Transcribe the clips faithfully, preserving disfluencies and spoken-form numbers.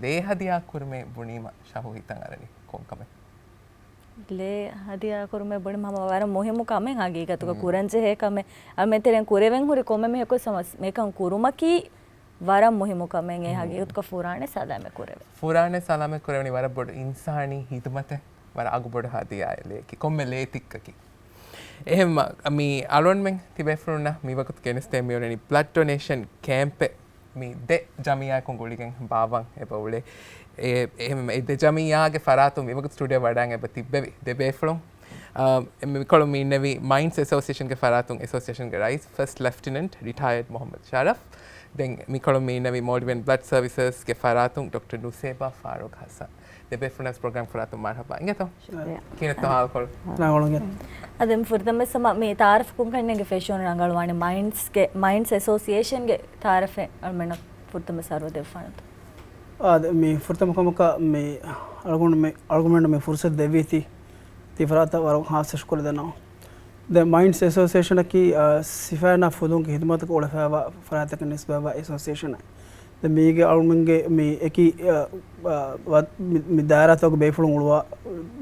ލޭ ހަދިޔާ ކުރުމޭ ބުނީމަ ޝަހު ހިތަށް އަރަނީ ކޮން ކަމެއް؟ ލޭ ހަދިޔާ ކުރުމޭ ބުނީމަ ހަމަ ވަރަށް މުހިއްމު ކަމެއް ހަގީގަތުގަ ކުރަން ޖެހޭ ކަމެއް. އަޅުމެން ތެރެއިން ކުރެވެން ހުރި ކޮންމެ މީހަކުވެސް ހަމަ މިކަން ކުރުމަކީ ވަރަށް މުހިއްމު ކަމެއް. އެ ހަގީގަތުގަ ފުރާނަ ސަލާމަތް ކުރެވޭ. ފުރާނަ ސަލާމަތް ކުރެވެނީ ވަރަށް ބޮޑު އިންސާނީ ހިދުމަތެއް، ވަރަށް އަގުބޮޑު ހަދިޔާއެއް ލޭއަކީ ކޮންމެ ލޭތަކަކީ. އެހެންމަ މި އަޅުގަނޑުމެން ތިބޭފުޅުންނަށް މިވަގުތު ގެނެސްދޭން މިއުޅެނީ ބްލަޑް ޑޮނޭޝަން ކޭމްޕެއް. މި ދެ ޖަމިއްޔާއަކުން ގުޅިގެން ބާއްވަން އެބަ އުޅޭ. އެ، އެހެން އެ ދެ ޖަމިއްޔާގެ ފަރާތުން މިވަގުތު ސްޓޫޑިއޯ ވަޑައިގެން އެބަ ތިއްބެވި ދެ ބޭފުޅުން. އާ، މިކޮޅު މި އިންނެވީ މައިންޑްސް އެސޯސިއޭޝަންގެ ފަރާތުން އެސޯސިއޭޝަންގެ ރައީސް ފަސްޓް ލެފްޓިނެންޓް ރިޓަޔަރޑް މުހައްމަދު ޝަރަފް. ދެން މިކޮޅު މި އިންނެވީ މޯލްޑިވިއަން ބްލަޑް ސަރވިސަސްގެ ފަރާތުން ޑޮކްޓަރ ނުސޭބާ ފާރޫގް ހަސަން. ދެ ބޭފުޅުންނަށް ޕްރޮގްރާމް ފުރާތުން މަރުހަބާ. އިނގޭތޯ؟ ޝުކުރިއްޔާ. ކިހިނެއްތޯ ހާލުކޮޅު؟ ރަނގަޅު. އަދި މި ފުރަތަމަ މި ތާރަފް ކުން ކަންނޭނގެ ފެށުން ރަނގަޅުވާނެ މައިންޑްސްގެ، މައިންޑްސް އެސޯސިއޭޝަންގެ ތާރަފެއް އަޅުމެންނަށް ފުރަތަމަ ސަރުވަ ދެއްވާނެތޯ؟ އާ، ދެ-، މި ފުރަތަމަ ކަމަކަށް މި އަޅުގަނޑު މި، އަޅުގަނޑު މި ފުރުސަތު ދެއްވީތީ ތި ފަރާތަށް ވަރަށް ހާއްސަ ޝުކުރު ދަންނަވަން. ދެ މައިންޑްސް އެސޯސިއޭޝަނަކީ، އާ، ސިފައިންނާ ފުލުންގެ ހިދުމަތަކަށް އުޅެފައިވާ ފަރާތްތަކަށް ނިސްބަތްވާ އެސޯސިއޭޝަނެއް. ދެ މީގެ އަޅުމެންގެ މި އެކި، އާ، އާ، ވަ-، މި، މި ދާއިރާތަކުގެ ބޭފުޅުން އުޅުވާ،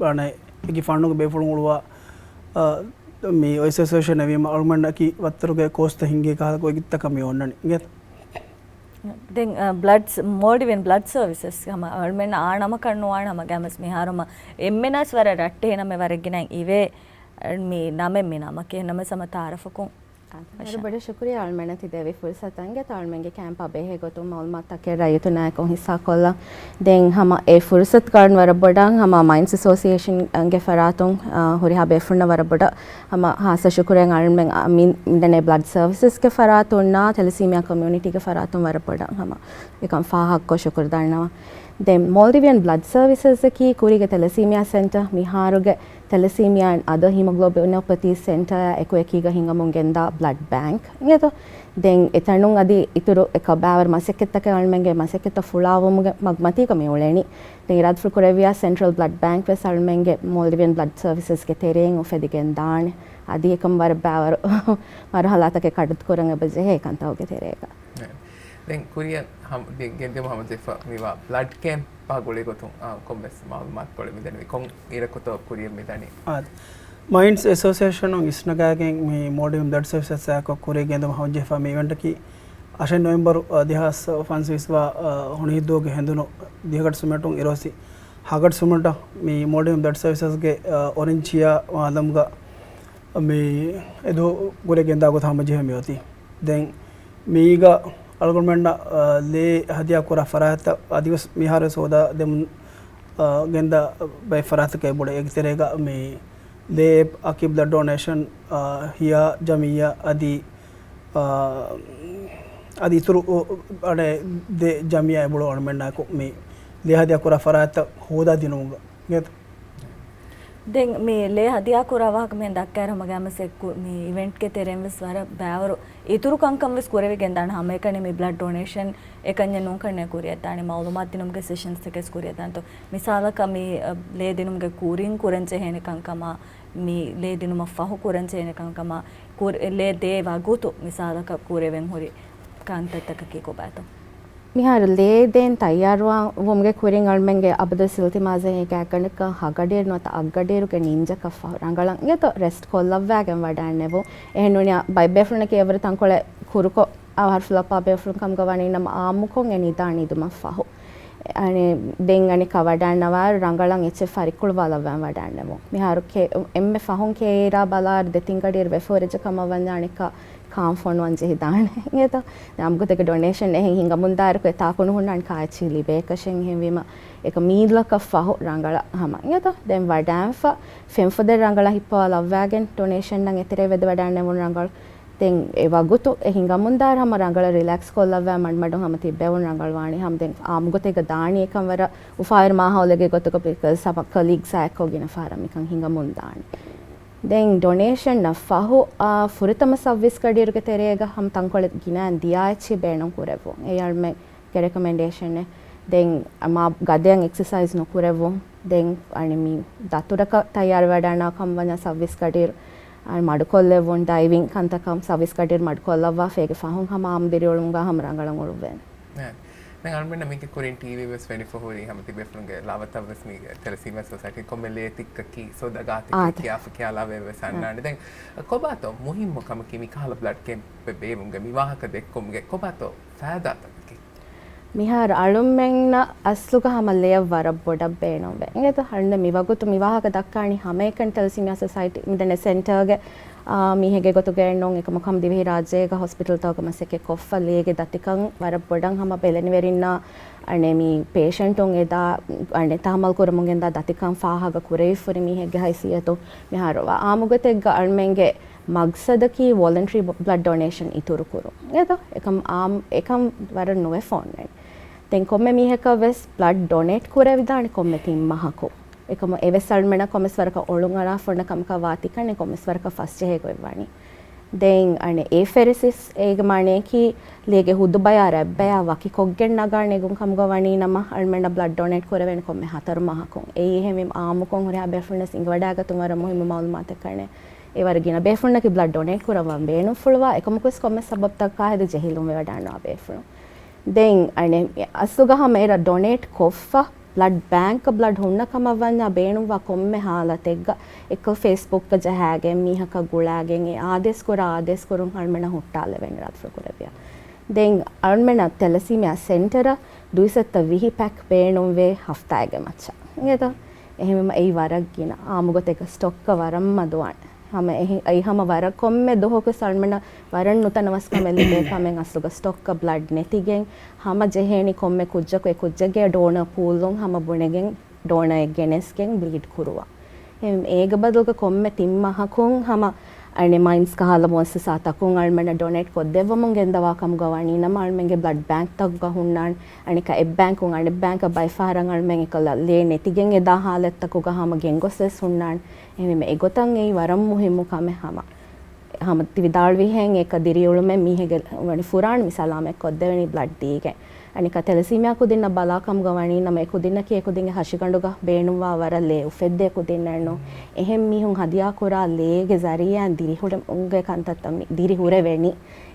އަނެއް އެކި ފަންނުގެ ބޭފުޅުން އުޅުވާ، އާ، މި އެސޯސިއޭޝަނެއް ވީމަ އަޅުމެންނަކީ ވައްތަރުގެ ކޯސްތައް ހިންގޭ ކަހަލަ ގޮތްތަކަށް މި އޮންނަނީ. އިނގޭތަ؟ ދެން، އަ، ބްލަޑްސް، މޯލްޑިވިއަން ބްލަޑް ސަރވިސަސް ހަމަ އަޅުމެންނަށް އާ ނަމަކަށް ނުވާނެ ހަމަ ގަމަސް މިހާރު ހަމަ އެންމެނަސް ވަރަށް ރައްޓެހި ނަމެއް ވަރަށް ގިނައިން އިވޭ މި ނަމެއް މި ނަމަކީ. އެހެންނަމަވެސް ހަމަ ތައާރަފަކުން ވަރަށް ބޮޑަށް ޝުކުރިއްޔާ އަޅުމެންނަށް ތި ދެއްވި ފުރުސަތަށް. އިނގޭތޯ އަޅުމެންގެ ކޭމްޕާ ބެހޭ ގޮތުން މައުލޫމާތުތަކެއް ރައްޔިތުންނާއެކު ހިއްސާކޮށްލަން. ދެން ހަމަ އެ ފުރުސަތު ކަރުން ވަރަށް ބޮޑަށް ހަމަ މައިންޑްސް އެސޯސިއޭޝަންގެ ފަރާތުން، އާ، ހުރިހާ ބޭފުޅުންނަށް ވަރަށް ބޮޑަށް ހަމަ ހާއްސަ ޝުކުރެއް އަޅުމެން، އާ، މި-، މިދަނީ ބްލަޑް ސަރވިސަސްގެ ފަރާތުންނާ ތެލަސީމިއާ ކޮމިއުނިޓީގެ ފަރާތުން ވަރަށް ބޮޑަށް ހަމަ އެކަން ފާހަގަކޮށް ޝުކުރު ދަންނަވަން. ދެން މޯލްޑިވިއަން ބްލަޑް ސަރވިސަސްއަކީ ކުރީގެ ތެލަސީމިއާ ސެންޓަރ، މިހާރުގެ ތެލަސީމިއާ އަދަ ހިމޮގްލޯބިނޯޕެތީ ސެންޓަރ އެކު އެކީގަ ހިނގަމުން ގެންދާ ބްލަޑް ބޭންކް އިނގޭތޯ. ދެން އެތަނުން އަދި އިތުރު އެކަ ބައިވަރު މަސައްކަތްތަކެއް އަޅުމެންގެ މަސައްކަތްތައް ފުޅާވުމުގެ މަގުމަތީގަ މި އުޅެނީ. ދެން އިރާދަފުޅު ކުރެއްވިޔާ ސެންޓްރަލް ބްލަޑް ބޭންކް ވެސް އަޅުމެންގެ މޯލްޑިވިއަން ބްލަޑް ސަރވިސަސްގެ ތެރެއިން އުފެދިގެން ދާނެ. އަދި އެކަމް ވަރަށް ބައިވަރު މަރުހަލާތަކެއް ކަޑުކުރަން އެބަ ޖެހޭ ކަންތަކުގެ ތެރޭގަ. ދެން ކުރިއަށް ހަމަ-، ދެ-، ގެންދިއުމަށް ހަމަޖެހިފަ މިވާ ބްލަޑް ކޭމްޕާ ގުޅި ގޮތުން، އާ، ކޮންމެސް މައުލޫމާތުކޮޅެއް މިދަނީ ކޮން އިރަކުތޯ ކުރިއަށް މިދަނީ؟ އާ، މައިންޑްސް އެސޯސިއޭޝަނުން އިސްނަގާގެން މި މޯލްޑިވިއަން ބްލަޑް ސަރވިސަސްއާއެކު ކުރިއަށް ގެންދިއުމަށް ހަމަޖެހިފަ މި އިވެންޓަކީ އަށެއް ނޮވެމްބަރު، އާ، ދެހާސް ފަންސަވީސް ވާ، އާ، ހޮނިހިތްދުވަހުގެ ހެނދުނު ދިހަ ގަޑި ސުމެޓުން އިރުއޮއްސި ހަ ގަޑި ސުމެޓަށް މި މޯލްޑިވިއަން ބްލަޑް ސަރވިސަސްގެ، އާ، އޮރެންޖް ޗެއާ މާދަމުގަ މި އެދު ގުރެ ގެންދާ ގޮތަށް ހަމަޖެހި މިއޮތީ. ދެން މީގަ އަޅުގަނޑުމެންނަށް، އާ، ލޭ ހަދިޔާ ކުރާ ފަރާތްތައް އަދިވެސް މިހާރުވެސް ހޯދާ ދެމުން، އާ، ގެންދާ ބައެއް ފަރާތަކެއް ބޮޑެ އޭގެ ތެރޭގަ މި ލޭ އެޕް އަކީ ބްލަޑް ޑޮނޭޝަން، އާ، ހިޔާ ޖަމިއްޔާ އަދި، އާ، އަދި އިތުރު، އަނެއް ދެ ޖަމިއްޔާ އެބައޮތް އަޅުމެންނާއެކު މި ލޭ ހަދިޔާ ކުރާ ފަރާތްތައް ހޯދާ ދިނުމުގަ. ދެން މި ލޭ ހަދިޔާ ކުރާ ވާހަކަ މިހެން ދައްކާއިރު ހަމަ ގައިމުވެސް އެ ކު-، މި އިވެންޓްގެ ތެރެއިން ވެސް ވަރަށް ބައިވަރު އިތުރު ކަންކަން ވެސް ކުރެވިގެން ދާނެ. ހަމައެކަނި މި ބްލަޑް ޑޮނޭޝަން އެކަންޏެއް ނޫން ކަންނޭ ކުރިއަށްދާނެ. މައުލޫމާތު ދިނުމުގެ ސެޝަންސްތަކެއް ވެސް ކުރިއަށްދާނެތޯ. މިސާލަކަށް މި، އަ، ލޭ ދިނުމުގެ ކުރިން ކުރަން ޖެހޭނެ ކަންކަމާ، މި ލޭ ދިނުމަށް ފަހު ކުރަން ޖެހޭނެ ކަންކަމާ، ކުރ-، ލޭ ދޭ ވަގުތު މިސާލަކަށް ކުރެވެން ހުރި ކަންތައްތަކަކީ ކޮބާތޯ؟ މިހާރު ލޭ ދޭން ތައްޔާރުވާ-، ވުމުގެ ކުރިން އަޅުމެންގެ އަބަދުވެސް އިލްތިމާސް އެކަނިކަ ހަ ގަޑިއެއް ނުވަތަ އަށް ގަޑިއެއްގެ ނިންޖަކަށް ފަހު ރަނގަޅަށް އިނގޭތޯ ރެސްޓް ކޮށްލައްވާގެން ވަޑައިގެންނެވުން. އެހެން ނޫނީ ބައެއް ބޭފުޅުންނަކީ އެވަރު ތަންކޮޅެއް ކުރުކޮށް އަވަހަށް ފުލަޕާ ބޭފުޅުން ކަމުގަ ވަނީ ނަމަ އާއްމުކޮށް އެ ނިދާން ނިދުމަށް ފަހު. އަނެއް ދެން އަނެއްކާ ވަޑައިގަންނަވާއިރު ރަނގަޅަށް އެއްޗެއް ފަރިއްކުޅުވާލައްވާ ވަޑައިގަންނެވުން. މިހާރު ކެ-، އެންމެ ފަހުން ކެއިރާ ބަލާއިރު ދެތިން ގަޑިއިރު ވެފަ ހުރެއްޖެ ކަމަށް ވަންޏާ އަނެއްކާ ކާން ފޮނުވަން ޖެހިދާނެ. އިނގޭތޯ؟ އަމުގަތެއްގެ ޑޮނޭޝަން އެހެން ހިނގަމުންދާއިރަކު އެތާކު ނުހުންނާނެ ކާއެއްޗިހި ލިބޭކަށެއް. އެހެންވީމަ އެކަ މީލަކަށް ފަހު ރަނގަޅަށް ހަމަ. އިނގޭތޯ؟ ދެން ވަޑައިގެންފަ ފެންފުދެއް ރަނގަޅަށް ހިއްޕަވާލައްވާގެން ޑޮނޭޝަންއަށް އެތެރޭ ވެދެ ވަޑައިގަންނެވުން ރަނގަޅު. ދެން އެ ވަގުތު އެ ހިނގަމުންދާއިރު ހަމަ ރަނގަޅަށް ރިލެކްސް ކޮށްލައްވާ މަޑުމަޑުން ހަމަ ތިއްބެވުން ރަނގަޅުވާނީ. ހަމަ ދެން އާއްމުގޮތެއްގަ ދާނީ އެކަން ވަރަށް އުފާވެރި މާހައުލެއްގެ ގޮތުގަ ބިކޮޒް ހަމަ ކަލީގްސްއާ އެއްކޮށް ގިނަ ފަހަރަށް މިކަން ހިނގަމުން ދާނީ. ދެން ޑޮނޭޝަންއަށް ފަހު، އާ، ފުރަތަމަ ސައުވީސް ގަޑިއިރުގެ ތެރޭގަ ހަމަ ތަންކޮޅެއް ގިނައިން ދިޔާ އެއްޗިހި ބޭނުން ކުރެއްވުން. އެއީ އަޅުމެން ގެ ރެކޮމެންޑޭޝަނެއް. ދެން މާ ގަދަޔަށް އެކްސަސައިޒް ނުކުރެއްވުން. ދެން އަނެއް މި ދަތުރަކަށް ތައްޔާރުވެވަޑައިގަންނަވާ ކަމަށް ވަންޏާ ސައުވީސް ގަޑިއިރު، އަނެއް މަޑުކޮށްލެއްވުން، ޑައިވިން ކަންތަކަށް ސައުވީސް ގަޑިއިރު މަޑުކޮށްލައްވާފަ އޭގެ ފަހުން ހަމަ އާއްމު ދިރިއުޅުމުގަ ހަމަ ރަނގަޅަށް އުޅުއްވޭނެ. އެ، ދެން އަޅުމެންނަށް މީގެ ކުރިން ޓީވީ ވެސް ފެނިފަ ހުރީ ހަމަ ތިބޭފުޅުންގެ ލާވަތަށް ވެސް މީގެ ތެލެސީމިއާ ސޮސައިޓީ ކޮންމެ ލޭތިއްކަކީ ސޯދަ ގާތިއްކަކީ ކިޔާފަ ކިޔާލާވެ ވެސް އަންނާނެ. ދެން ކޮބާތޯ މުހިއްމު ކަމަކީ މިކަހަލަ ބްލަޑް ކެމްޕެއް ބޭއްވުމުގެ މި ވާހަކަ ދެއްކުމުގެ ކޮބާތޯ ފައިދާތަކަކީ؟ މިހާރު އަޅުމެންނަށް އަސްލުގަ ހަމަ ލެޔަށް ވަރަށް ބޮޑަށް ބޭނުންވޭ. އިނގޭތޯ ހަންނަ މިވަގުތު މި ވާހަކަ ދައްކާނީ ހަމައެކަނި ތެލެސީމިއާ ސޮސައިޓީ މިދަނީ ސެންޓަރގެ އާ، މީހެއްގެ ގޮތުގައެއް ނޫން، އެކަމަކު ހަމަ ދިވެހިރާއްޖޭގަ ހޮސްޕިޓަލްތަކުގަ މަސައްކަތް ކޮށްފަ ލޭގެ ދަތިކަން ވަރަށް ބޮޑަށް ހަމަ ބެލެނިވެރިންނާ އަނެއް މި ޕޭޝަންޓުން އެދާ އަނެއް ތަހައްމަލް ކުރަމުން ގެންދާ ދަތިކަން ފާހަގަ ކުރެވިފަ ހުރި މީހެއްގެ ހައިސިއްޔަތުން މިހާރު ވާ އާއްމުގޮތެއްގަ އަޅުމެންގެ މަގްސަދަކީ ވޮލަންޓަރީ ބްލަޑް ޑޮނޭޝަން އިތުރު ކުރުން. އެދޯ އެކަމް އާ، އެކަން ވަރަށް ނުވެފަ އޮންނަނީ. ދެން ކޮންމެ މީހަކަށް ވެސް ބްލަޑް ޑޮނޭޓް ކުރެވިދާނެ ކޮންމެ ތިން މަހަކު. އެކަމަކު އެވެސް އަޅުމެންނަށް ކޮންމެސް ވަރަކަށް އޮޅުން އަރާފަ އޮންނަ ކަމަކަށް ވާތީކަން ކޮންމެސް ވަރަކަށް ފަސްޖެހޭ ގޮތް ވަނީ. ދެން އަނެއް އޭފެރެސިސް އޭގެ މާނައަކީ ލޭގެ ހުދުބަޔާ ރަތްބަޔާ ވަކިކޮށްގެން ނަގާ ނެގުން ކަމުގަ ވަނީ ނަމަ އަޅުމެންނަށް ބްލަޑް ޑޮނޭޓް ކުރެވޭނެ ކޮންމެ ހަތަރު މަހަކުން. އެއީ އެހެންވީމަ އާއްމުކޮށް ހުރިހާ ބޭފުޅުންނަށް އިނގިވަޑައިގަތުން ވަރަށް މުހިއްމު މައުލޫމާތެއް ކަންނޭ. އެ ވަރަށް ގިނަ ބޭފުޅުންނަކީ ބްލަޑް ޑޮނޭޓް ކުރަން ވަން ބޭނުންފުޅުވާ އެކަމަކުވެސް ކޮންމެ ސަބަބުތަކާ ހެދި ޖެހިލުންވެވަޑައިންނަވާ ބޭފުޅުން. ދެން އަނެއް އަސްލުގަ ހަމަ އެރަށް ޑޮނޭޓް ކޮށްފަ ބްލަޑް ބޭންކަށް ބްލަޑް ހުންނަ ކަމަށް ވަންޏާ ބޭނުންވާ ކޮންމެ ހާލަތެއްގަ އެކަ ފޭސްބުކްގަ ޖަހާގެން މީހަކަށް ގުޅާގެން އެ އާދޭސް ކުރާ އާދޭސް ކުރުން އަޅުމެންނަށް ހުއްޓާލެވޭނެ ރަދުފުޅު ކުރެއްވިޔާ. ދެން އަޅުމެންނަށް ތެލެސީމިއާ ސެންޓަރަށް ދުއިސައްތަ ވިހި ޕެކް ބޭނުންވޭ ހަފްތާއެއްގެ މައްޗަށް. އިނގޭތޯ؟ އެހެންވީމަ އެއީ ވަރަށް ގިނަ. އާއްމުގޮތެއްގަ ސްޓޮކްގަ ވަރަށް މަދުވާނެ. ހަމަ އެހި-، އެއީ ހަމަ ވަރަށް ކޮންމެ ދުވަހަކުވެސް އަޅުމެންނަށް ވަރަށް ނުތަނަވަސްކަމެއް ލިބޭ ކަމެއް އަސްލުގަ ސްޓޮކްގަ ބްލަޑް ނެތިގެން ހަމަ ޖެހޭނީ ކޮންމެ ކުއްޖަކު އެ ކުއްޖެއްގެ ޑޯނަރ ޕޫލުން ހަމަ ބުނެގެން ޑޯނަރެއް ގެނެސްގެން ބްލީޑް ކުރުވާ. އެ-، އޭގެ ބަދަލުގަ ކޮންމެ ތިން މަހަކުން ހަމަ އަނެއް މައިންސް ކަހަލަ މުއައްސަސާތަކުން އަޅުމެންނަށް ޑޮނޭޓް ކޮށްދެއްވަމުން ގެންދަވާ ކަމުގަ ވަނީ ނަމަ އަޅުމެންގެ ބްލަޑް ބޭންކްތަކުގަ ހުންނާނެ. އަނެއްކާ އެއް ބޭންކުން އަނެއް ބޭންކަށް ބައެއް ފަހަރަށް އަޅުމެން އެކަލަ ލޭ ނެތިގެން އެދާ ހާލަތްތަކުގަ ހަމަ ގެންގޮސް ވެސް ހުންނާނެ. އެހެންވީމަ އެގޮތަށް އެއީ ވަރަށް މުހިއްމު ކަމެއް ހަމަ. ހަމަ ތި ވިދާޅުވިހެން އެކަ ދިރިއުޅުމެއް މީހެއްގެ ވަނީ ފުރާނަ މިސާލާމެއް ކޮށްދެވެނީ ބްލަޑް ދީގެން. އަނެއްކާ ތެލެސީމިއާ ކުދިންނަށް ބަލާ ކަމުގަ ވަނީ ނަމަ އެ ކުދިންނަކީ އެ ކުދިންގެ ހަށިގަނޑުގަ ބޭނުންވާ ވަރަށް ލޭ އުފެއްދޭ ކުދިންނެއްނު. އެހެން މީހުން ހަދިޔާ ކުރާ ލޭގެ ޒަރީއާއިން ދިރިހުރެމުންގެ ކަންތައްތައް މި-، ދިރިހުރެވެނީ.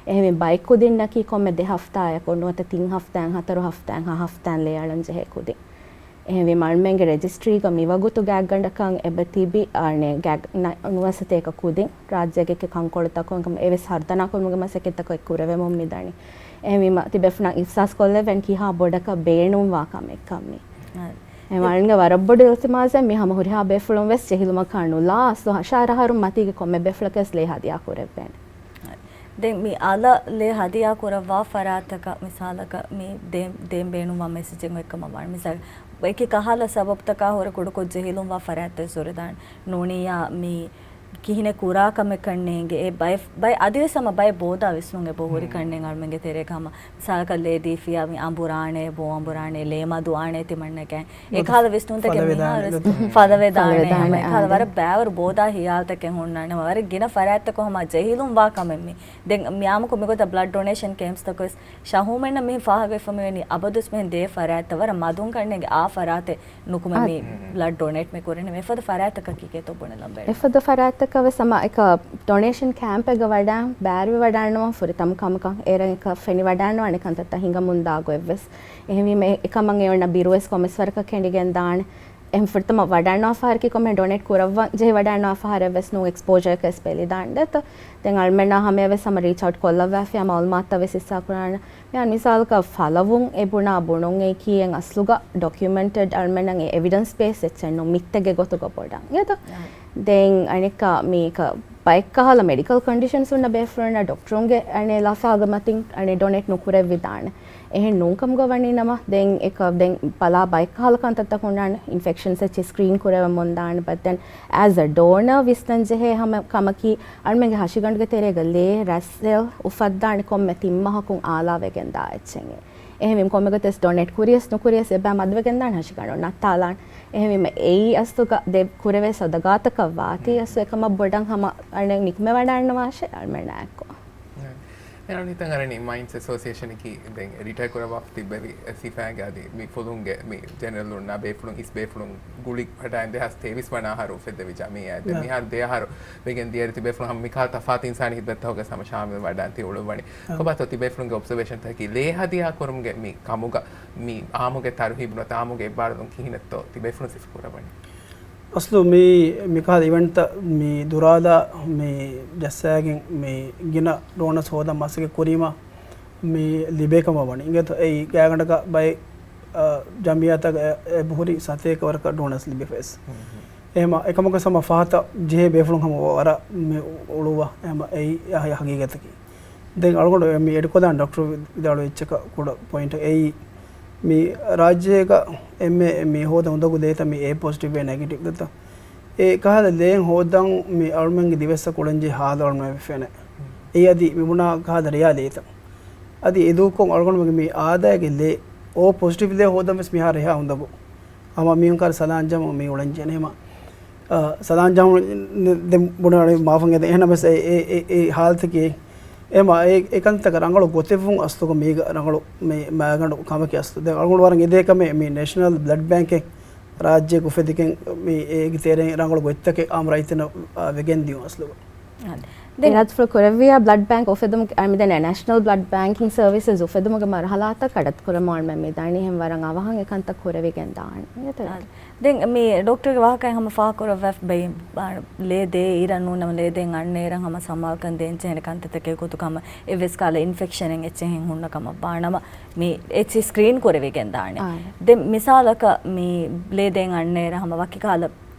އެހެންވެ ބައެއް ކުދިންނަކީ ކޮންމެ ދެ ހަފްތާއަކު ނުވަތަ ތިން ހަފްތާއިން ހަތަރު ހަފްތާއިން ހަ ހަފްތާއިން ލޭ އަޅަން ޖެހޭ ކުދިން. އެހެންވީމަ އަޅުމެންގެ ރެޖިސްޓްރީގަ މިވަގުތު ގާތްގަނޑަކަށް އެބަ ތިބި އަނެއް ގާތް ނަ-، ނުވަސަތޭކަ ކުދިން ރާއްޖޭގެ ކަންކޮޅުތަކުން އެކަމަ އެވެސް ހަރުދަނާކުރުމުގެ މަސައްކަތްތަކެއް ކުރެވެމުން މިދަނީ. އެހެންވީމަ ތިބޭފުޅުންނަށް އިހްސާސް ކޮށްލެވެން ކިހާ ބޮޑަކަށް ބޭނުންވާ ކަމެއްކަން މީ. އެ މާންގަ ވަރަށް ބޮޑު އިލްތިމާސެއް މި ހަމަ ހުރިހާ ބޭފުޅުން ވެސް ޖެހިލުމަކާ ނުލާ އަސްލު ހަށާރަ އަހަރުން މަތީގެ ކޮންމެ ބޭފުޅަކަށް ވެސް ލޭ ހަދިޔާ ކުރެއްވޭނެ. ދެން މި އަލަށް ލޭ ހަދިޔާ ކުރައްވާ ފަރާތްތަކަށް މިސާލަކަށް މި ދޭން، ދޭން ބޭނުންވާ މެސެޖެއް އޮތްކަމަށް ވާނެ. މިސާލަކަށް އެކި ކަހަލަ ސަބަބުތަކާ ހުރެ ކުޑަކޮށް ޖެހިލުންވާ ފަރާތްތައް ސުރެދާނެ. ނޫނިއްޔާ މި ކިހިނެއް ކުރާ ކަމެއްކަން ނޭނގެ. އެ ބައެއް، ބައެއް އަދިވެސް ހަމަ ބައެއް ބޯދާ ވިސްނުން އެބަ ހުރި ކަންނޭނގެ އަޅުމެންގެ ތެރޭގަ ހަމަ މިސާލަކަށް ލޭ ދީފިޔާ މި އަނބުރާނެ، ބޯ އަނބުރާނެ، ލޭ މަދުވާނޭ ތިމަންނަކަށް. އެކަހަލަ ވިސްނުންތަކެއް މިހާރު ފަލަވެދާނެ. އެކަހަލަ ވަރަށް ބައިވަރު ބޯދާ ހިޔާލުތަކެއް ހުންނާނެ. ވަރަށް ގިނަ ފަރާތްތަކު ހަމަ ޖެހިލުން ވާ ކަމެއް މީ. ދެން މި އާއްމުކޮށް މިގޮތަށް ބްލަޑް ޑޮނޭޝަން ކެމްޕްސްތަކު ވެސް ޝަހޫމެންނަށް މިހެން ފާހަގަވެފަ މިވެނީ އަބަދުވެސް މިހެން ދޭ ފަރާތްތައް ވަރަށް މަދުން ކަންނޭނގެ އާ ފަރާތެއް ނުކުމެ މި ބްލަޑް ޑޮނޭޓް މި ކުރަނީ. އެފަދަ ފަރާތްތަކަކީ ކޭތޯ ބުނެލަން ބޭނުން. އެފަދަ ފަރާތްތަކަށް ވެސް ހަމަ އެކަ ޑޮނޭޝަން ކެމްޕެއްގަ ވަޑައި ބައިވެރިވެވަޑައިންނަވާން ފުރިތަމަ ކަމަކަށް އޭރަށް އެކަ ފެނިވަޑައިންނަވާނެ ކަންތައްތައް ހިނގަމުންދާ ގޮތްވެސް. އެހެންވީމަ އެ-، އެކަމަށް އެ އޮންނަ ބިރުވެސް ކޮންމެސް ވަރަކަށް ކެނޑިގެން ދާނެ. އެހެން ފުރިތަމަ ވަޑައިންނަވާ ފަހަރަކީ ކޮންމެ ޑޮނޭޓް ކުރައްވަން ޖެހި ވަޑައިންނަވާ ފަހަރެއް ވެސް ނޫން އެކްސްޕޯޖަރަކަށް ވެސް ބެލިދާނެ ދެތޯ. ދެން އަޅުމެންނާ ހަމަޔަށް ވެސް ހަމަ ރީޗް އައުޓް ކޮށްލައްވާފިޔާ މައުލޫމާތުތައް ވެސް ހިއްސާ ކުރާނެ. މިހާރު މިސާލަކަށް ފަލަވުން އެ ބުނާ ބުނުން އެއީކީ އެއް އަސްލުގަ ޑޮކިއުމެންޓެޑް އަޅުމެންނަށް އެ އެވިޑެންސް ބޭސް އެއްޗެއް ނޫން މިތެއްގެ ގޮތުގަ ބޮޑަށް. އިނގޭތޯ؟ ދެން އަނެއްކާ މީކަ ބައެއްކަހަލަ މެޑިކަލް ކޮންޑިޝަންސް ހުންނަ ބޭފުޅުންނަށް ޑޮކްޓަރުންގެ އަނެއް ލަފާގެ މަތިން އަނެއް ޑޮނޭޓް ނުކުރެވިދާނެ. އެހެން ނޫންކަމުގަ ވަނީ ނަމަ ދެން އެކަ ދެން ބަލާ ބައެއްކަހަލަ ކަންތައްތައް ހުންނާނެ. އިންފެކްޝަންސް އެއްޗެއް ސްކްރީން ކުރެވެމުންދާނެ. ބައްދެން އޭޒް އަ ޑޯނަރ ވިސްނަން ޖެހޭ ހަމަ ކަމަކީ އަޅުމެންގެ ހަށިގަނޑުގެ ތެރޭގަ ލޭ ރަސް ސެލް އުފައްދާނެ ކޮންމެ ތިން މަހަކުން އާލާވެގެން ދާ އެއްޗެއް. އެހެންވީމަ ކޮންމެގޮތެސް ޑޮނޭޓް ކުރިޔަސް ނުކުރިޔަސް އެބައި މަދުވެގެންދާނެ ހަށިގަނޑު ނައްތާލާނެ. އެހެންވީމަ އެއީ އަސްލުގަ ދެ ކުރެވޭ ސޯދަ ގާތަކަށް ވާތީ އަސްލު އެކަމަށް ބޮޑަށް ހަމަ އަނެއް ނިކުމެވަޑައިންނަވާށޭ އަޅުމެންނާއެކު. އެހެން ހިތަށް އަރަނީ މައިންސް އެސޯސިއޭޝަނަކީ ދެން ރިޓަޔާ ކުރައްވާފަ ތިއްބެވި ސިފައިގެ އަދި މި ފުލުންގެ މި ޖެނެރަލުންނާ ބޭފުޅުން އިސް ބޭފުޅުން ގުޅި ހަޓާއިން ދެހާސް ތޭވީސް ވަނަ އަހަރު އުފެއްދެވި ޖަމިއްޔާ. ދެން މިހާރު ދެ އަހަރު ވެގެން ދިޔައިރު ތިބޭފުޅުން ހަމަ މިކާ ތަފާތު އިންސާނީ ހިތްދަތިތަކުގަ ހަމަ ޝާމިލް ވަޑައިން ތި އުޅުއްވަނީ. ކޮބާތޯ ތިބޭފުޅުންގެ އޮބްޒަވޭޝަންތަކަކީ ލޭ ހަދިޔާ ކުރުމުގެ މި ކަމުގަ މި އާއްމުގެ ތަރުހީބު ނުވަތަ އާއްމުގެ އެއްބާރުލުން ކިހިނެއްތޯ ތިބޭފުޅުން ސިފަ ކުރައްވަނީ؟ އަސްލު މި، މިކަހަލަ އިވެންޓްތައް މި ދުރާލާ މި ޖައްސާގެން މި ގިނަ ޑޯނަސް ހޯދަން މަސައްކަތް ކުރީމަ މި ލިބޭ ކަމަށް ވަނީ. އިނގޭތޯ އެއީ ގާތްގަނޑަކަށް ބައެއް، އަ، ޖަމިއްޔާތަކަށް އެބަހުރި ސަތޭކަ ވަރަކަށް ޑޯނަސް ލިބިފަވެސް. އެހެމަ އެކަމަކަށް ހަމަ ފަހަތަށް ޖެހޭ ބޭފުޅުން ހަމަ ވަރަށް މި އުޅުއްވާ. އެހެމަ އެއީ އެއީ ހަގީގަތަކީ. ދެން އަޅުގަނޑު މި އެޑިކޮލާން ޑޮކްޓަރ ވިދާޅުވި އެއްޗަކަށް ކުޑަ ޕޮއިންޓެއް އެއީ، މި ރާއްޖޭގަ އެންމެ މި ހޯދަ އުނދަގޫ ލޭތައް މި އޭ ޕޮޒިޓިވް އޭ ނެގެޓިވް ދަތަ. އެ ކަހަލަ ލޭން ހޯދަން މި އަޅުމެންގެ ދިވެއްސަށް ކުޅަންޖެހޭ ހާލު އަޅުމެން ފެނޭ. އެއީ އަދި މި ބުނާ ކަހަލަ ރެޔާ ލޭތައް. އަދި އެދުވަހު އަޅުގަނޑުމެންގެ މި އާދައިގެ ލޭ އޯ ޕޮޒިޓިވް ލޭ ހޯދަން ވެސް މިހާރު ރެހާ އުނދަގޫ. ހަމަ މީހުން ކާރި ސަލާން ޖަމުން މި އުޅެން ޖެހޭނެ ހަމަ، އަ، ސަލާން ޖަމުން ދެން ބުނާނެ މާފަށް އެދެން. އެހެންނަމަވެސް އެ، އެ، އެ، އެ ހާލަތަކީ އެ މަ-، އެ، އެ ކަންތަކަށް ރަނގަޅު ގޮތެއްވުން އަސްލުގަ މީގަ ރަނގަޅު މި މައިގަނޑު ކަމަކީ އަސްލު. ދެން އަޅުގަނޑު ވަރަށް އެދޭ ކަމެއް މި ނޭޝަނަލް ބްލަޑް ބޭންކެއް ރާއްޖޭގަ އުފެދިގެން މި އޭގެ ތެރެއިން ރަނގަޅު ގޮތްތަކެއް އާއްމު ރައްޔިތުންނަށް، އާ، ވެގެން ދިޔުން އަސްލުގަ. އާދެ. ދެން އިރާދަފުޅު ކުރެއްވިއްޔާ ބްލަޑް ބޭންކް އުފެދުމުގެ، އަ، މި ދެން ނޭޝަނަލް ބްލަޑް ބޭންކިން ސަރވިސަސް އުފެދުމުގެ މަރުހަލާތައް ކަޑައްތު ކުރަމުން އަޅުމެން މި ދާނީ އެހެން ވަރަށް އަވަހަށް އެ ކަންތައް ކުރެވިގެން ދާނެ. އާދެ. ދެން މި ޑޮކްޓަރގެ ވާހަކައިން ހަމަ ފާހަގަކުރައްވާފަ ބައި، އާ، ލޭ ދޭ އިރަށް ނޫން ނަމަ ލޭ ދޭން އަންނަ އިރަށް ހަމަ ސަމާލުކަން ދޭން ޖެހޭނެ ކަންތައްތަކެއް ގޮތުގަ ހަމަ އެއްވެސް ކަހަލަ އިންފެކްޝަނެއް އެއްޗެއް ހުންނަ ކަމަށް ވާނަމަ މި އެއްޗެއް ސްކްރީން ކުރެވިގެން ދާނެ. އާނ. ދެން މިސާލަކަށް މި ލޭ ދޭން އަންނަ އިރަށް ހަމަ ވަކި ކަހަލަ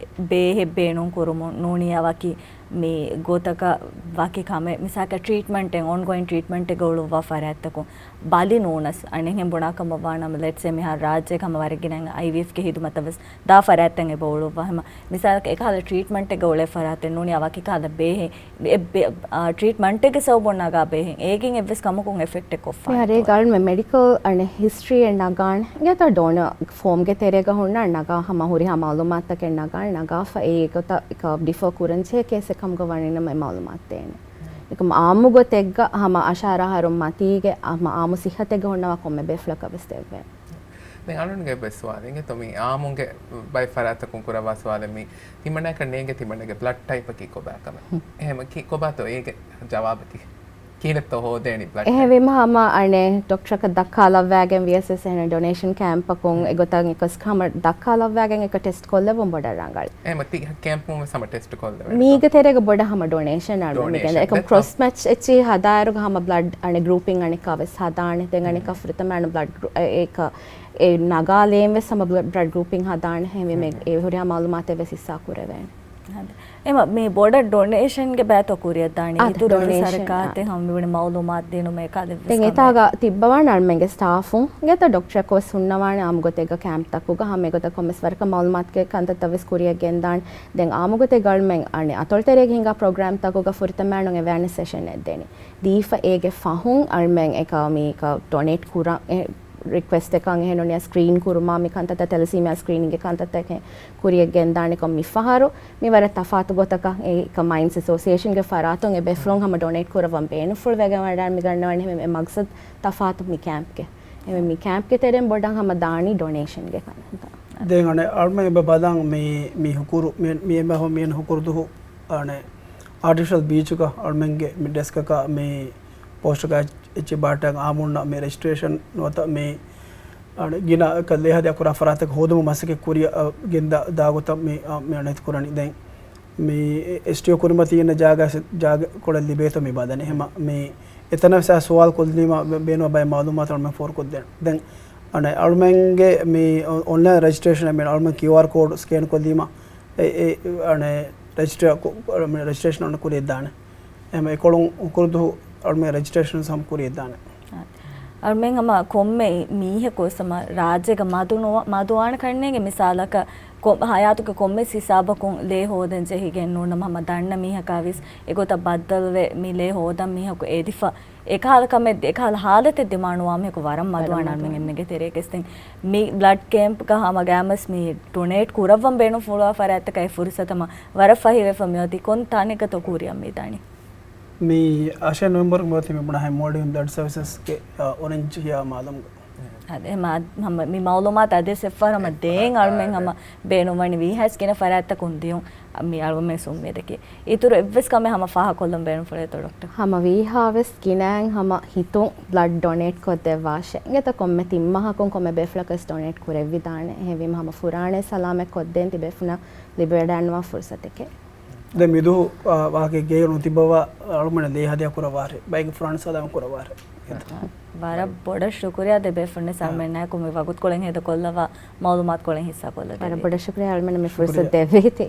ބޭހެއް ބޭނުން ކުރުމުން ނޫނިއްޔާ ވަކި މި ގޮތަކަށް ވަކި ކަމެއް، މިސާލަކަށް ޓްރީޓްމަންޓެއް، އޮންގޯއިން ޓްރީޓްމަންޓެއްގަ އުޅުއްވާ ފަރާތްތަކުން ބަލި ނޫނަސް އަނެއްހެން ބުނާ ކަމަށް ވާނަމަ، ލެޓްސޭ މިހާރު ރާއްޖޭގަ ހަމަ ވަރަށް ގިނަ އައިވީއެފްގެ ހިދުމަތަށް ވެސް ދާ ފަރާތްތައް އެބަ އުޅުއްވާ. ހަމަ މިސާލަކަށް އެކަހަލަ ޓްރީޓްމަންޓެއްގަ އުޅޭ ފަރާތެއް ނޫނިއްޔާ ވަކި ކަހަލަ ބޭހެއް އެ ބެ-، އާ، ޓްރީޓްމަންޓެއްގެ ސަބަބުން ނަގާ ބޭހެއް އޭގެން އެއްވެސް ކަމަކުން އެފެކްޓެއް ކޮށްފާނެ މިހާރު އެ ގަޅުމެ މެޑިކަލް އަނެއް ހިސްޓްރީއެއް ނަގާނެ. އިނގޭތޯ ޑޯނަރ ފޯމްގެ ތެރޭގަ ހުންނަ ނަގާ ހަމަ ހުރިހާ މައުލޫމާތުތަކެއް ނަގާނެ. ނަގާފަ އެ ގޮތަށް އެކަ ޑިފަ ކުރަންޖެހޭ ކޭސްއެއް ކަމުގަ ވަނީ ނަމަ އެ މައުލޫމާތު ދޭނެ. އެކަމަ އާއްމު ގޮތެއްގަ ހަމަ އަށާރަ އަހަރުން މަތީގެ ހަމަ އާއްމު ސިއްހަތެއްގަ ހުންނަވާ ކޮންމެ ބޭފުޅަކަށް ވެސް ދެއްވޭނެ. ދެން އަޅުގަނޑުގެ އެއްވެސް ސުވާލެއް އިނގޭތޯ މި އާއްމުގެ ބައެއް ފަރާތްތަކުން ކުރައްވާ ސުވާލެއް މި ތިމަންނައަކަށް ނޭނގެ ތިމަންނަގެ ބްލަޑް ޓައިޕަކީ ކޮބާ ކަމެއް. ހުން. އެހެމަ ކި-، ކޮބާތޯ އޭގެ ޖަވާބަކީ؟ ކިހިނެއްތޯ ހޯދޭނީ ބްލަޑް ޓައިޕް؟ އެހެންވީމަ ހަމަ އަނެއް ޑޮކްޓަރަކަށް ދައްކާލައްވާގެން ވިޔަސް ވެސް އެހެން ޑޮނޭޝަން ކެމްޕަކުން އެގޮތަށް އެކަސް ހަމަ ދައްކާލައްވާގެން އެކަ ޓެސްޓް ކޮށްލެވުން ބޮޑަށް ރަނގަޅު. އެހެމަ ތި ކެމްޕުން ވެސް ހަމަ ޓެސްޓް ކޮށްލެވޭނެ. މީގެ ތެރޭގަ ބޮޑަށް ހަމަ ޑޮނޭޝަން އަޅުގަނޑު ޑޮނޭޝަން. އެކަމް ދެއްތޯ؟ ކްރޮސް މެޗް އެއްޗިހި ހަދާއިރުގަ ހަމަ ބްލަޑް އަނެއް ގްރޫޕިން އަނެއްކާ ވެސް ހަދާނެ. ދެން އަނެއްކާ ފުރަތަމަ އަނެއް ބްލަޑް ގްރޫ-، އެ-، އެކަ އެ ނަގާލޭން ވެސް ހަމަ ބްލަޑް، ބްލަޑް ގްރޫޕިން ހަދާނެ. ހެންވީމަ އެ ހުރިހާ މައުލޫމާތެއް ވެސް ހިއްސާ ކުރެވޭނެ. އެމަ މި ބޮޑަށް ޑޮނޭޝަންގެ ބައިތޯ ކުރިއަށްދާނީ. އާ، އިތުރު ޑޮނޭޝަން، ސަރަކާތެއް އާ. ހަމަ މިވަނީ މައުލޫމާތު ދިނުމޭ ކާލެއްވެސް ދެން ކަމެއް. އެތާގަ ތިއްބަވާނެ އަޅުމެންގެ ސްޓާފުން ގެތަ ޑޮކްޓަރަކު ވެސް ހުންނަވާނެ އާއްމުގޮތެއްގަ ކެމްޕްތަކުގަ ހަމަ އެގޮތަށް ކޮންމެސް ވަރަކަށް މައުލޫމާތުގެ ކަންތައްތައް ވެސް ކުރިއަށް ގެންދާނެ. ދެން އާއްމުގޮތެއްގަ އަޅުމެން އަނެއް އަތޮޅުތެރޭގެ ހިނގާ ޕްރޮގްރާމްތަކުގަ ފުރަތަމަ އަޅުން އެވެއާނެސް ސެޝަން އެއް ދޭނީ. ދީފަ އޭގެ ފަހުން އަޅުމެން އެކަ މީކަ ޑޮނޭޓް ކުރަން އެ ރިކްވެސްޓް އެކަން އެހެން ނޫނިއްޔާ ސްކްރީން ކުރުމާ މި ކަންތައްތައް ތެލަސީމިއާ ސްކްރީނިންގގެ ކަންތައްތަކެއް ކުރިއަށް ގެންދާނެ ކޮން މި ފަހަރު މި ވަރަށް ތަފާތު ގޮތަކަށް އެ މައިންސް އެސޯސިއޭޝަންގެ ފަރާތުން އެ ބޭފުޅުން ހަމަ ޑޮނޭޓް ކުރައްވަން ބޭނުންފުޅު ވެގެން ވަޑައި މި ގަންނަވަނީ އެ މަގްސަދް ތަފާތު މި ކެމްޕްގެ. އެ މި ކެމްޕްގެ ތެރެއިން ބޮޑަށް ހަމަ ދާނީ ޑޮނޭޝަންގެ ކަންތައް. ދެން އަނެއް އަޅުމެން އެބަ ބަލަން މި، މި ހުކުރު، މި، މި އެބަ ހޮ-، މިއަން ހުކުރު ދުހު އަނެއް އާޓިފިޝަލް ބީޗުގަ އަޅުމެންގެ މި ޑެސްކަކަށް މި ޕޯސްޓަކަށް އެއްޗެއް ބާއްޓާ އާއްމުންނަށް މި ރެޖިސްޓްރޭޝަން ނުވަތަ މި އަނެއް ގިނަ ކަ-، ލޭ ހަދާ ކުރާ ފަރާތަކަށް ހޯދުމަށް މަސައްކަތް ކުރިއަށް، އަ، ގެންދާ ދާ ގޮތަށް މި، އަ، މި އަނެއް ކުރަނީ. ދެން މި އެސްޓީއޯ ކުރިމަތީ އިންނަ ޖާގަ، ޖާގަކޮޅެއް ލިބޭތޯ މި ބަލަނީ. އެހެމަ މި އެތަނަށް ވެސް ސުވާލު ކޮށްލީމަ ބޭ-، ބޭނުންވާ ބައެއް މައުލޫމާތު އަޅުމެން ފޯރުކޮށްދޭނެ. ދެން އަނެއް އަޅުމެންގެ މި އޮ-، އޮންލައިން ރެޖިސްޓްރޭޝަން މި އަޅުމެން ކިއުއާރް ކޯޑް ސްކޭން ކޮށްލީމަ އެ، އެ، އަނެއް ރެޖިސްޓްރޭ-، ކު-، އަނެއް ރެޖިސްޓްރޭޝަން އަންނަ ކުރިއަށްދާނެ. އެހެމަ އެކޮޅުން ހުކުރު ދުހު އަޅުމެން ރެޖިސްޓްރޭޝަން ހަމަ ކުރިއަށްދާނެ. އަޅުމެން ހަމަ ކޮންމެ މީހަކު ވެސް ހަމަ ރާއްޖޭގަ މަދު ނުވާ-، މަދުވާނެ ކަންނޭނގެ މިސާލަކަށް ކޮ-، ހަޔާތުގެ ކޮންމެސް ހިސާބަކުން ލޭ ހޯދަން ޖެހިގެން ނޫން ނަމަ ހަމަ ދަންނަ މީހަކާ ވެސް އެގޮތަށް ބައްދަލުވެ މި ލޭ ހޯދަން މީހަކު އެދިފަ އެކަހަލަ ކަމެއް، އެކަހަލަ ހާލަތެއް ދިމާނުވާ މީހަކު ވަރަށް މަދުވާނެ އަޅުމެން އެންމެގެ ތެރޭގަސް. ދެން މި ބްލަޑް ކެމްޕްގަ ހަމަ ގައިމުވެސް މި ޑޮނޭޓް ކުރައްވަން ބޭނުންފުޅުވާ ފަރާތްތަކަށް އެ ފުރުސަތު ހަމަ ވަރަށް ފަހިވެފަ މިއޮތީ ކޮން ތަނެއްގަތޯ ކުރިއަށް މިދާނީ؟ މި އަށެއް ނޮވެމްބަރު މި މި ބުނާހެ މޯލްޑިވިއަން ބްލަޑް ސަރވިސަސްގެ އޮރެންޖް ހިޔާ މާލަމުގަ. އަދެ މި މައުލޫމާތު އަދެ ސެފްފަރަމަ ދޭން އަޅުމެން ހަމަ ބޭނުންވަނީ ވީހާވެސް ގިނަ ފަރާތްތަކުން ދިޔުން. މި އަޅުމެން އުއްމީދަކީ އިތުރު އެއްވެސް ކަމެއް ހަމަ ފާހަގަކޮށްލަން ބޭނުންފުޅޭތޯ ޑޮކްޓަރ؟ ހަމަ ވީހާވެސް ގިނައިން ހަމަ ހިތުން ބްލަޑް ޑޮނޭޓް ކޮށްދެއްވާށޭ. އިނގޭތަ ކޮންމެ ތިން މަހަކުން ކޮންމެ ބޭފުޅަކަށް ޑޮނޭޓް ކުރެވިދާނެ. އެހެންވީމަ ހަމަ ފުރާނައިން ސަލާމަތް ކޮށްދޭން ތިބޭފުޅުންނަށް ލިބިވަޑައިގަންނަވާ ފުރުސަތެކޭ. ދެން މިދުވަހު ވާހަކަ ގޭގަ ނުތިބަވާ އަޅުމެން ލޭ ހަދިޔާ ކުރައްވާށޭ. ބައެއްގެ ފުރާނަ ސަލާމަތް ކުރައްވާށޭ. ވަރަށް ބޮޑަށް ޝުކުރިޔާ ދެބޭފުޅުންނަށް އަޅުމެންނާއެކު މި ވަގުތުކޮޅެއް ހޭދަކޮށްލަވާ މައުލޫމާތުކޮޅެއް ހިއްސާކޮށްލަދެއްވީ. ވަރަށް ބޮޑަށް ޝުކުރިޔާ އަޅުމެންނަށް މި ފުރުސަތު ދެއްވީތީ.